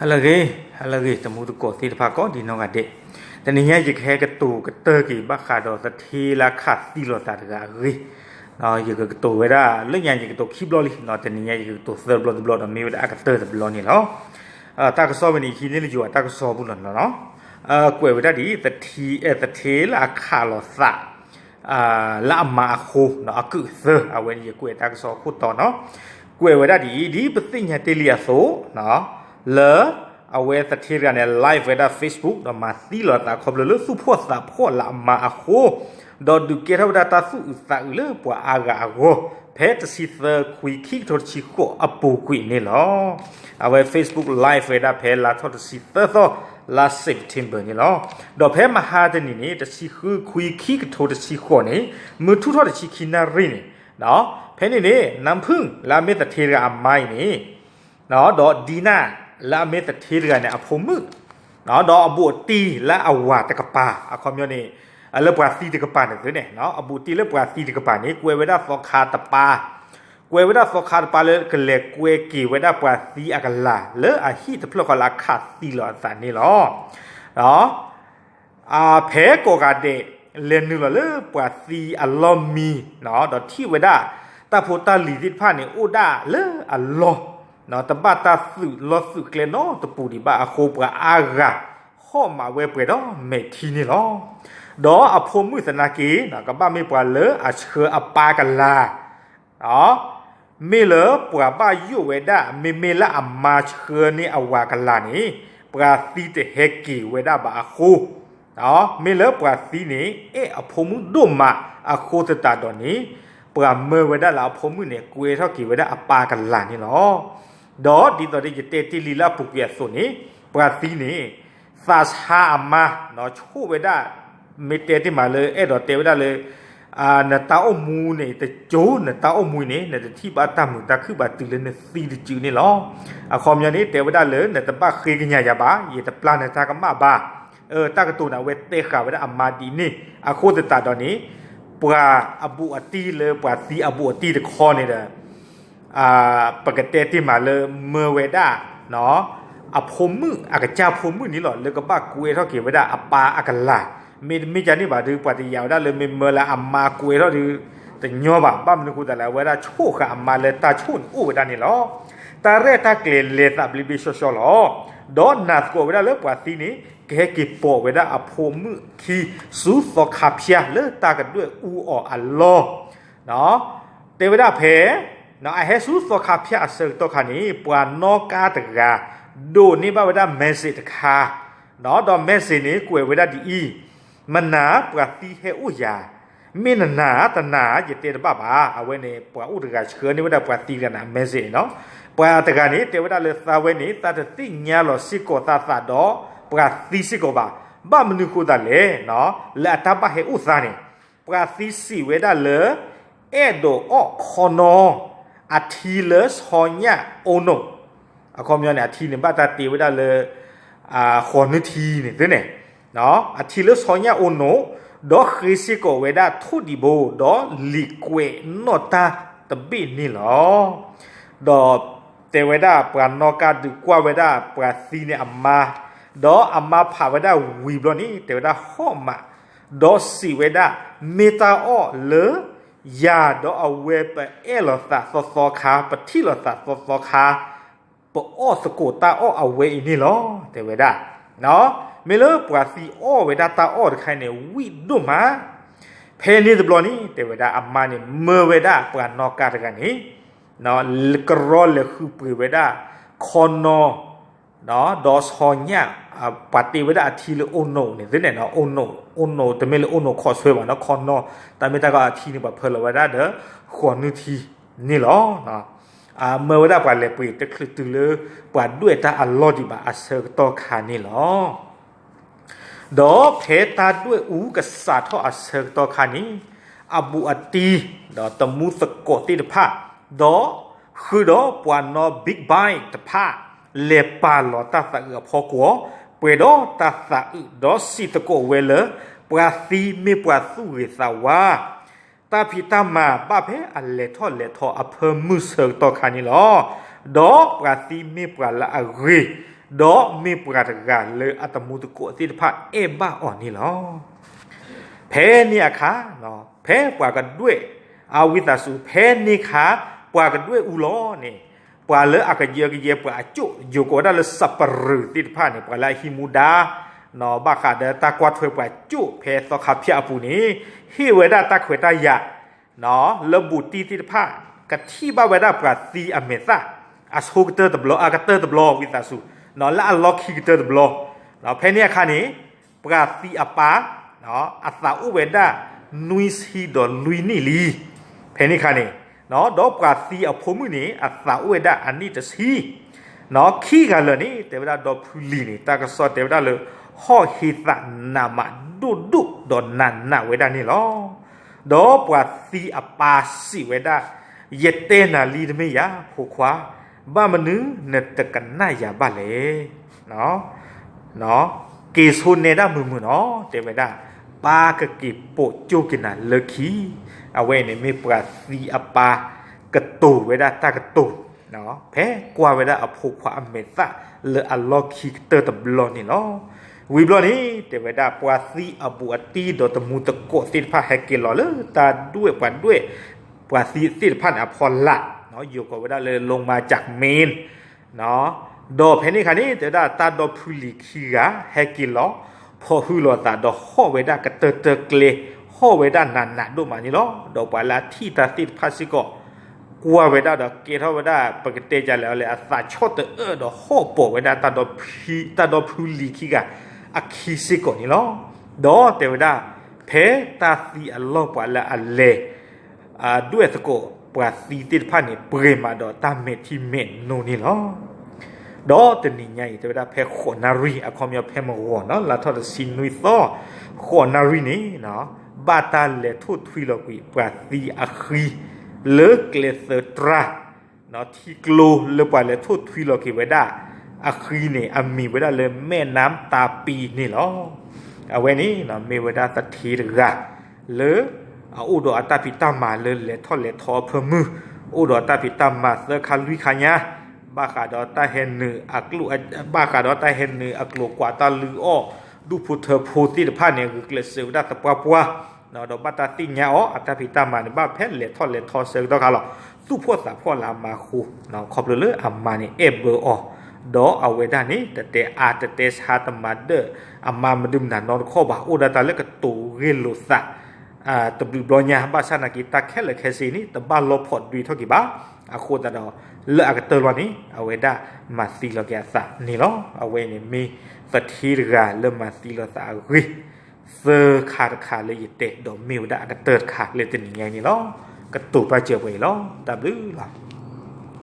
လၢအဂ့ၤ, လၢအဂ့ၤ တံၤသကိးသ့ၣ်တဖၣ်ကိးဒံးနီၢ်ဂၤဒဲး, တနံၤညါယကဟဲကတိၤကတၢၢ်က့ၤဘၣ်ဃးဒီးသထ့လၢအခးသံလိာ်သးတဂၤအဂ့ၢ်, ယကကတိၤဝဲဒၣ်လၢညါ ယကတိၤခံဘျီလံ, တနံၤညါယကကတိၤသၢဘျီတဘျီဒီးမ့ၢ်ဝဲဒၣ်အကတၢၢ်တဘျီန့ၣ်လီၤ. တၢ်ကစီၣ်ဝဲန့ၣ် ယဟံးန့ၢ်လၢယွၤတၢ်ကစီၣ်ပူၤလီၤနီၤ, ကွဲးဝဲဒၣ်ဒ် သထ့လၢအခးလိာ်သး လၢအမါအဃိ အကုၢ်အသၢ အဝဲန့ၣ်ယကွဲးတၢ်ကစီၣ်အခိၣ်တီနီၤ, ကွဲးဝဲဒၣ်ဒ်အံၤ ဒ်ပသ့ၣ်ညါတ့ၢ်လံအသိး လၢအဝဲသထ့တဂၤန့ၣ် live ဝဲဒၣ် Facebook ဒီးမၤသံလိာ်သးခီဖျိလၢသူၣ်ဖှီၣ်သးဖှီၣ်လၢအမါအဃိ, ဒီးဒုးကဲထီၣ်ဝဲဒၣ်တၢ်သူၣ်အုးသးအုးလၢပှၤအါဂၤအဂီၢ်, ဖဲတဆံသၢ ခွံ ခံကထိတဆံဃိးအပူၤကွံာ်န့ၣ်လီၤ. အဝဲ Facebook live ဝဲဒၣ်ဖဲလါထီၣ်တဆံသၢသီ လါ September န့ၣ်လီၤ. ဒီးဖဲမဟါတနံၤန့ၣ် တဆံဃု ခွံ ခံကထိတဆံဃိးန့ၣ် မုၢ်ထူၣ်ထီၣ်တဆံခံနၣ်ရံၣ်န့ၣ်, ဖဲန့ၣ်န့ၣ် နၢဖုၣ် လၢအမ့ၢ်သထ့တဂၤအမါအံၤန့ၣ် ဒီးဒံနၢ် လၢအမ့ၢ်သထ့တဂၤန့ၣ် အဖိမုၣ်, ဒီးအဘူးအတံၢ်လၢအဝၤတကပၤ အခီပညီန့ၣ် လၢပှၤသံတကပၤန့ၣ်သ့န့ၣ်, အဘူးအတံၢ်လၢပှၤသံတကပၤန့ၣ် ကွဲးဝဲဒၣ်သီခါတပၤ, ကွဲးဝဲဒၣ်သီခါတပၤလၢကလဲၤကွဲက့ၤဝဲဒၣ်ပှၤသံအကလၤ လၢအဟံၣ်တဖျၢၣ်ဃီလၢအခးသံလိာ်အသးန့ၣ်လီၤ. ဖဲကိးဂၤဒဲး လဲၤနုာ်လီၤလၢပှၤသံအလီၢ်မံ, ဒီးထံၣ်ဝဲဒၣ် တၢ်ဖိတၢ်လံၤသ့ၣ်တဖၣ်န့ၣ် အိၣ်ဒၣ်လၢအလီၢ်, တဘၣ်တၢ်သုးလီၢ်သုးကျဲနီတပူၤဒံးဘၣ်အဃိ ပှၤအါဂၤ ဟီၣ်မးဝဲပှဲၤဒီးမဲာ်ထံန့ၣ်လီၤ. ဒီးအဖိမုၣ်သနာ်က့ ကဘၣ်မ့ၢ်ပှၤလၢအဆှၢအပၢ်ကလၤ မ့ၢ်လၢပှၤဘၣ်ယိၣ်ဝဲဒၣ် မ့မ့ၢ်လၢအမါဆှၢန့ၢ်အဝၤကလၤန့ၣ် ပှၤသံတဟဲက့ၤဝဲဒၣ်ဘၣ်အဃိ, မ့ၢ်လၢပှၤသံန့ၣ် အဲၣ်အဖိမုၣ်ဒိၣ်မးအဃိသတးဒီးန့ၣ် ပှၤမၢဝဲဒၣ်လၢအဖိမုၣ်န့ၣ် ကွဲထီၣ်က့ၤဝဲဒၣ်အပၢ်ကလၤန့ၣ်လီၤ. ဒီးဒ်သိးဒီးယတဲတ့ၢ်လံလၢအပူၤကွံာ်အသိးန့ၣ် ပှၤသံန့ၣ် သးဆါအမါ ဆိၣ်ဝဲဒၣ် မ့ၢ်တဲတ့ၢ်မးလၢအဲၣ်ဒိးတဲဝဲဒၣ်လၢ နတၢ်အိၣ်မူန့ၣ် တကၠိ နတၢ်အိၣ်မူန့ၣ် နတထံၣ်ဘၣ်တၢ်မုာ်တၢ်ခုၣ်ဘၣ်တုၤလၢနသံတစုန့ၣ်လီၤ. အခီပညီန့ၣ် တဲဝဲဒၣ်လၢနတဘၣ်ဃ့ကညးယၤဘၣ်, ယတပျၢ်နတၢ်ကမၣ်ဘၣ်. တၢ်ကတိၤန့ၣ် အဝဲတဲဃာ်ဝဲဒၣ်အမါဒ်န့ၣ် အဃိသတးဒီးန့ၣ် ပှၤအဘူးအတံၢ်လၢပှၤသံအဘူးအတံၢ်တခီန့ၣ်ဒီး ပကတဲတ့ၢ်မးလၢမၢဝဲဒၣ် အဖိမုၣ် အကစၢ်ဖိမုၣ်န့ၣ်လီၤ လၢကဘၣ်ကွဲထီၣ်က့ၤဝဲဒၣ်အပၢ်အကလၤ, မ့တမ့ၢ်ကန့ၣ်ဘၣ်ဒီး ပှၤတယာ်ဝဲဒၣ်လၢမ့ၢ်မၢလၢအမါကွဲထီၣ်ဒီး တညီဘၣ်, ဘၣ်မနုၤဃိသတးလဲၣ် အဝဲဒၣ်ဆိၣ်ဃာ်အမါလၢတၢ်ဆိၣ်န့ၣ်အိၣ်ဝဲဒၣ်န့ၣ်လီၤ. တၢ်ရဲၣ်တၢ်ကျဲၤလဲၤသးဘျ့ဘျ့ဆှီဆှီလီၤ. ဒီးနာ်သကိးဝဲဒၣ်လၢပှၤသံန့ၣ် ကဟဲက့ၤပိာ်ဝဲဒၣ်အဖိမုၣ်ခံ ဆူသီခါဖၠၣ်လၢတၢ်ကဒွဲၣ်အူအီၤအလီၢ် တဲဝဲဒၣ်ဖဲ အဟဲဆူသီခါဖၠၣ်အဆၢကတီၢ်ခါန့ၣ် ပှၤနီၣ်ကါတဂၤ ဒိးန့ၢ်ဘၣ်ဝဲဒၣ် message တခါ, ဒီး message န့ၣ် ကွဲးဝဲဒၣ်ဒ်အံၤ, မနၤပှၤသံဟဲအိၣ်ယၤ, မ့ၢ်နနာ်တနာ် ယတဲတဘၣ်ဘၣ်. အဝဲန့ၣ် ပှၤအိၣ်တဂၤဆှၢန့ၢ်ဝဲဒၣ်ပှၤသံတဂၤန့ၣ် message န့ၣ်လီၤ. ပှၤတဂၤန့ၣ် တဲဝဲဒၣ်လၢသးဝဲန့ၣ် သးတသ့ၣ်ညါလီၤစ့ၢ်ကီးသးသးဒီး ပှၤသံစ့ၢ်ကီးဘၣ်. ဘၣ်မနုၤဃိသတးလဲၣ် လၢအတၢ်ဘၣ်ဟဲအိၣ်သးန့ၣ် ပှၤသံစံးဝဲဒၣ်လၢ အဲၣ်ဒိးအီၣ်ခီနီ အထံလၢဆီညၣ်အိနိး, အခီပညီန့ၣ် အထံန့ၣ် ဘၣ်တၢ်တ့ဝဲဒၣ်လၢ ဃိးနုၢ်ထံန့ၣ်သ့န့ၣ်, အထံလၢဆီညၣ်အိနိး, ဒီးဃ့စ့ၢ်ကီးဝဲဒၣ်ထိၣ်ဒံးဘိ ဒီးလံာ်ကွဲးနီၣ်တၢ်တဘ့ၣ်န့ၣ်လီၤ. ဒီးတဲဝဲဒၣ်ပှၤနီၣ်ကါဒုးကွၢ်ဝဲဒၣ်ပှၤသံန့ၣ်အမါ, ဒီးအမါဖးဝဲဒၣ်ဝံၤဘျီန့ၣ် တဲဝဲဒၣ်ဟီၣ်မး, ဒီးစံးဝဲဒၣ်, မ့ၢ်တၢ်အီၣ်လၢ ယၤဒီးအဝဲပအဲၣ်လိာ်သးသီသီခါ, ပထံၣ်လိာ်သးသီသီခါ, ပအီၣ်သကိးတၢ်အီၣ်အဝဲအံၤန့ၣ်လီၤ တဲဝဲဒၣ်. မ့ၢ်လၢပှၤသံအီၣ်ဝဲဒၣ်တၢ်အီၣ်တခါအံၤန့ၣ် ဝံၣ်ဒိၣ်မး, ဖဲန့ၣ်တဘျီန့ၣ် တဲဝဲဒၣ်အမါန့ၣ် မၢဝဲဒၣ်ပှၤနီၣ်ကါတဂၤန့ၣ် ကရီလဲၤဃုပှ့ၤဝဲဒၣ် ခီနီ ဒီးဆီညၣ်, ပှၤတ့ဝဲဒၣ်အထံလၢအိနိးန့ၣ်သ့န့ၣ်, အိနိး တမ့ၢ်လၢအိနိးခီၣ်ဆွဲဘၣ်နီၤ, ခီနီ, တၢ်မ့ၢ်တၢ်ကီအထံန့ၣ် ပှၤဖၢလီၤဝဲဒၣ်ဒီး ဃိးနုၢ်ထံန့ၣ်လီၤ. မၢဝဲဒၣ်ပှၤလဲၤပှ့ၤတချုးတုၤလၢ ပှၤဒွဲၣ်တၢ်အလီၢ်ဒံးဘၣ်အဆၢကတီၢ်ခါန့ၣ်လီၤ. ဒီးဖဲတၢ်ဒွဲၣ်အူကစးထီၣ်အဆၢကတီၢ်ခါန့ၣ်, အဘူးအတံၢ် ဒီးတမူသကိးသ့ၣ်တဖၣ်, ဒီးဃုာ်ဒီးပှၤနီၣ် big bike တဖၣ် လဲၤပာ်လီၤတၢ်သးအုးအဖီခိၣ်, ပှဲၤဒီးတၢ်သးအုး ဒီးစံးသကိးဝဲလၢ ပှၤသံမ့ၢ်ပှၤသူၣ်ဂ့ၤသးဝါ တၢ်ဖံးတၢ်မၤဘၣ်ဖဲအလဲၤထီၣ်လဲၤထီအဖၢမုၢ်ဆၢကတီၢ်ခါန့ၣ်လီၤ. ဒီးပှၤသံမ့ၢ်ပှၤလၢအဂ့ၤ ဒီးမ့ၢ်ပှၤတဂၤလၢအတမူတကိးသ့ၣ်တဖၣ်အဲၣ်ဘၣ်အီၤန့ၣ်လီၤ. ဖဲန့ၣ်အခါ, ဖဲပှၤကဒွဲၣ်, အဝံသးစူၤ ဖဲန့ၣ်အခါ ပှၤကဒွဲၣ်အူလီၤန့ၣ်, ပှၤလၢအကယၢကယဲပှၤအကၠိၣ် ယိၤကိးဝဲဒၣ်လၢစးပရူၤသ့ၣ်တဖၣ်န့ၣ် ပှၤလၢအဟံးမူဒါ ဘၣ်ဃးဒီးတၢ်ကွၢ်ထွဲပှၤကၠိၣ်ဖဲသီခါဖၠၣ်အပူၤန့ၣ် ဟ့ၣ်ဝဲဒၣ်တၢ်ခွဲးတၢ်ယာ် လၢဘူးတံၢ်သ့ၣ်တဖၣ် ကထံၣ်ဘၣ်ဝဲဒၣ်ပှၤသံအမဲာ်သၣ် အဆိကတၢၢ်တဘျီ အကတၢၢ်တဘျီ ဝံသးစူၤ လၢအလီၢ်ခံကတၢၢ်တဘျီ. ဖဲန့ၣ်အခါန့ၣ် ပှၤသံအပၢ် အသးအိၣ်ဝဲဒၣ် နွံဆံဒီးလွံၢ်နံၣ်လံ. ဖဲန့ၣ်အခါန့ၣ် ဒီးပှၤသံအဖိမုၣ်န့ၣ် အသးအိၣ်ဝဲဒၣ်အနံၣ်တဆံ ခံဂၤလၢာ်န့ၣ် တဲဝဲဒၣ်ဒီဖုလံၤန့ၣ် တၢ်ကစီၣ်တဲဝဲဒၣ်လၢ ဟီၣ်ဟ့သးနးမးဒိၣ်ဒိၣ်ဒီးနးနးဝဲဒၣ်န့ၣ်လီၤ. ဒီးပှၤသံအပၢ်စံးဝဲဒၣ်, ယတဲနၤလံတမ့ၢ်ယၤ ဖိခွါ, ဘၣ်မနုၤနတကနၣ်ယၤဘၣ်လဲၣ်. က့ၤဆိနဲဒၣ်မုာ်မုာ်နီၤ တဲဝဲဒၣ်, ပၢ်ကက့ၤပိာ်ကၠိၣ်က့ၤနၤလၢခံ. အဝဲအံၤန့ၣ်မ့ၢ်ပှၤသံအပၢ်ကတိၤဝဲဒၣ်တၢ်ကတိၤ ဖဲကွၢ်ဝဲဒၣ်အဖိခွါအမဲာ်သၣ်လၢအလီၢ်ခံကတၢၢ်တဘျီန့ၣ်လီၤ. ဝံၤဘျီန့ၣ် တဲဝဲဒၣ်ပှၤသံအဘူးအတံၢ်ဒီးတမူတကိးသ့ၣ်တဖၣ်ဟဲက့ၤလီၤလၢတၢ်ဒွဲၣ်ပှၤဒွဲၣ် ပှၤသံသ့ၣ်တဖၣ်န့ၣ်အဖီလာ်, ယိၤကိးဝဲဒၣ်လၢ လိမၤကၠးမ့ၣ် ဒီးဖဲန့ၣ်အခါန့ၣ် တဲဝဲဒၣ်တၢ်ဒီဖုလံၤခံဂၤ ဟဲက့ၤလီၤ ဖီၣ်ဟုလိာ်သးဒီးဟီၣ်ဝဲဒၣ်ကတၢၢ်တၢၢ်ကျဲ ဟီၣ်ဝဲဒၣ်နးနးဒိၣ်မးန့ၣ်လီၤ. ဒီးပှၤလၢအထံၣ်တၢ်သ့ၣ်တဖၣ်စ့ၢ်ကီး ကွၢ်ဝဲဒၣ်ဒီးကဲထီၣ်ဝဲဒၣ် ပကတဲဒ်လဲၣ်အီၤလဲၣ် အသးဆီၣ်တအၢၣ်ဒီးဟီၣ်ပိာ်ဝဲဒၣ် တၢ်ဒီဖုလံၤခံဂၤအခံစ့ၢ်ကီးန့ၣ်လီၤ. ဒီးတဲဝဲဒၣ် ဖဲတၢ်သံအလီၢ်ပှၤလၢအလဲၤ ဒွဲၣ်သကိးပှၤသံသ့ၣ်တဖၣ်န့ၣ် ပှဲၤမးဒီးတၢ်မဲာ်ထံမဲာ်နိန့ၣ်လီၤ. ဒီးတနံၤညါအံၤ တဲဝဲဒၣ်ဖဲဃိးနၣ်ရံၣ် အခီပညီဖဲမုၢ်ဂီၤနီၤ လါထီၣ်တဆံနွံသီ ဃိးနၣ်ရံၣ်န့ၣ် ဘၣ်တၢ်လဲၤထိၣ်ထွံလီၤကွံာ်ပှၤသံအဃံ လၢကျဲသၢတြၢ် ထံကျိလၢပှၤလဲၤထိၣ်ထွံလီၤက့ၤဝဲဒၣ် အဃံန့ၣ် အမံၤဝဲဒၣ်လၢ မဲၣ်နၢမ်တၢ်ပံန့ၣ်လီၤ. အဝဲန့ၣ် မ့ၢ်ဝဲဒၣ်သထ့တဂၤ လၢ အအိၣ်ဒီးအတၢ်ဖံးတၢ်မၤလၢလဲၤထီၣ်လဲၤထီအဖၢမုၢ်, အိၣ်ဒီးအတၢ်ဖံးတၢ်မၤသၢခါလွံၢ်ခါညါ, ဘၣ်ဃးဒီးတၢ်ဟဲနုာ်အကျိ, ဘၣ်ဃးဒီးတၢ်ဟဲနုာ်အကျိၤကွာ်တၢ်လုၢ်အီၣ် ဒူၣ်ဖိထၢဖိသ့ၣ်တဖၣ်န့ၣ် ဂုာ်ကျဲးစၢးဝဲဒၣ်သပှၢ်ပှၢ်, ဒီးဘၣ်တၢ်သ့ၣ်ညါအီၤ အတၢ်ဖံးတၢ်မၤန့ၣ် ဘၣ်ဖဲလဲၤထီၣ်လဲၤထီဆၢကတီၢ်ခါလီၤ. သူၣ်ဖှီၣ်သးဖှီၣ်လၢအမၤဃိ, ခီဖျိလၢအမါန့ၣ်အဲၣ်ဘၢအီၤ, ဒီးအဝဲဒၣ်န့ၣ် တတဲအါတတဲဆါတမၤဒၢၣ် အမါမဒုမနၤနီတခီၣ်ဘၣ်, အိၣ်ဒၣ်တၢ်လၢကတိၤဂ့ၢ်လိာ်သး တဘျုးဘျီညါ, ဘၣ်ဆၣ်နာ်က့ တၢ်ခဲလၢာ်ခဲဆ့န့ၣ် တဘၣ်လီၤဖီၣ်ဒွံထီၣ်က့ၤဘၣ်. အဃိသတးဒီး လၢအကတၢၢ်လီၤန့ၣ် အဝဲဒၣ်မၤသံလီၤက့ၤအသးန့ၣ်လီၤ. အဝဲန့ၣ်မ့ၢ်သထ့တဂၤလၢမၤသံလီၤသးအဂ့ၢ် သၢခါတခါလၢယတဲ, ဒီးမ့ၢ်ဝဲဒၣ်အကတၢၢ်တခါလၢတနံၤညါအံၤန့ၣ်လီၤ. ကတိၤပာ်စၢၤပှဲၤအံၤလီၤ. တၢ်ဘျုးလီၤ.